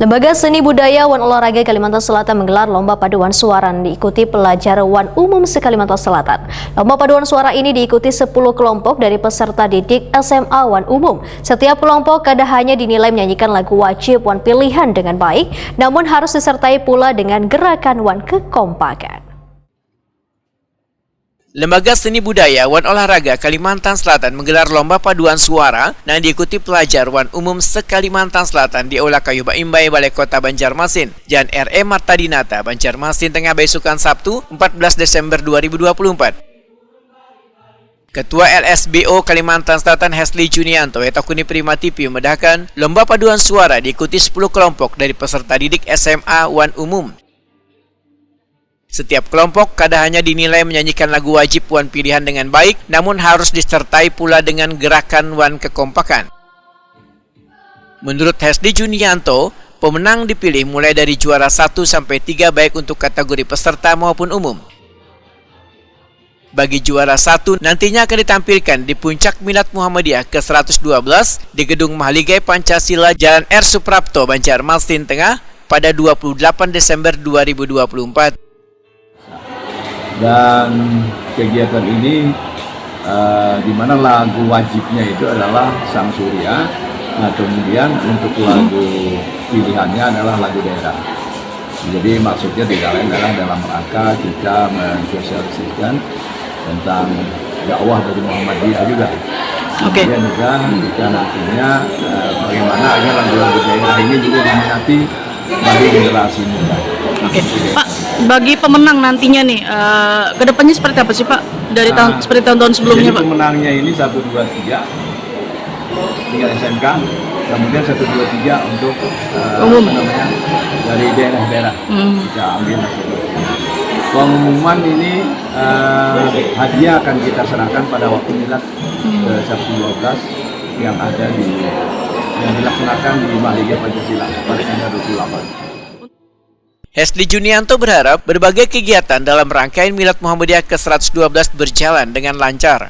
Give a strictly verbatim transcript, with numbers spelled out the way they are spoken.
Lembaga Seni Budaya wan Olahraga Kalimantan Selatan menggelar lomba paduan suara yang diikuti pelajar wan umum se-Kalimantan Selatan. Lomba paduan suara ini diikuti sepuluh kelompok dari peserta didik S M A wan umum. Setiap kelompok kada hanya dinilai menyanyikan lagu wajib wan pilihan dengan baik, namun harus disertai pula dengan gerakan wan kekompakan. Lembaga Seni Budaya wan Olahraga Kalimantan Selatan menggelar lomba paduan suara nang diikuti pelajar wan umum se-Kalimantan Selatan di Aula Kayu Baimbai, Balai Kota Banjarmasin, Jalan R E Marta Dinata, Banjarmasin Tengah, baisukan Sabtu, empat belas Desember dua ribu dua puluh empat. Ketua L S B O Kalimantan Selatan Hesli Junianto, ditakuni Prima T V, memedahkan, lomba paduan suara diikuti sepuluh kelompok dari peserta didik S M A wan umum. Setiap kelompok kada hanya dinilai menyanyikan lagu wajib wan pilihan dengan baik, namun harus disertai pula dengan gerakan wan kekompakan. Menurut Hesdi Junianto, pemenang dipilih mulai dari juara satu sampai tiga, baik untuk kategori peserta maupun umum. Bagi juara satu nantinya akan ditampilkan di puncak Milad Muhammadiyah ke seratus dua belas di Gedung Mahligai Pancasila, Jalan R Suprapto, Banjarmasin Tengah, pada dua puluh delapan Desember dua ribu dua puluh empat. Dan kegiatan ini, eh, di mana lagu wajibnya itu adalah Sang Surya. Nah, kemudian untuk lagu pilihannya adalah lagu daerah. Jadi maksudnya tidak lain adalah dalam rangka kita mensosialisasikan tentang dakwah dari Muhammadiyah juga. Oke. Kemudian juga kita nantinya, eh, bagaimana agar lagu-lagu daerah ini juga diminati bagi generasi muda. Oke, Pak, bagi pemenang nantinya nih, eh, kedepannya seperti apa sih, Pak? Dari tahun Nah, seperti tahun-tahun sebelumnya, Jadi Pak. Pemenangnya ini satu dua tiga tingkat S M K, kemudian satu dua tiga untuk, eh, Umum. Apa namanya, dari daerah-daerah. Hmm. Kita ambil satu dua tiga. Pengumuman ini, eh, hadiah akan kita serahkan pada waktu milad, eh, Sabtu dua belas yang ada di, yang dilaksanakan di Mahligai Pancasila pada tanggal dua puluh delapan. Hesdi Junianto berharap berbagai kegiatan dalam rangkaian Milad Muhammadiyah ke seratus dua belas berjalan dengan lancar.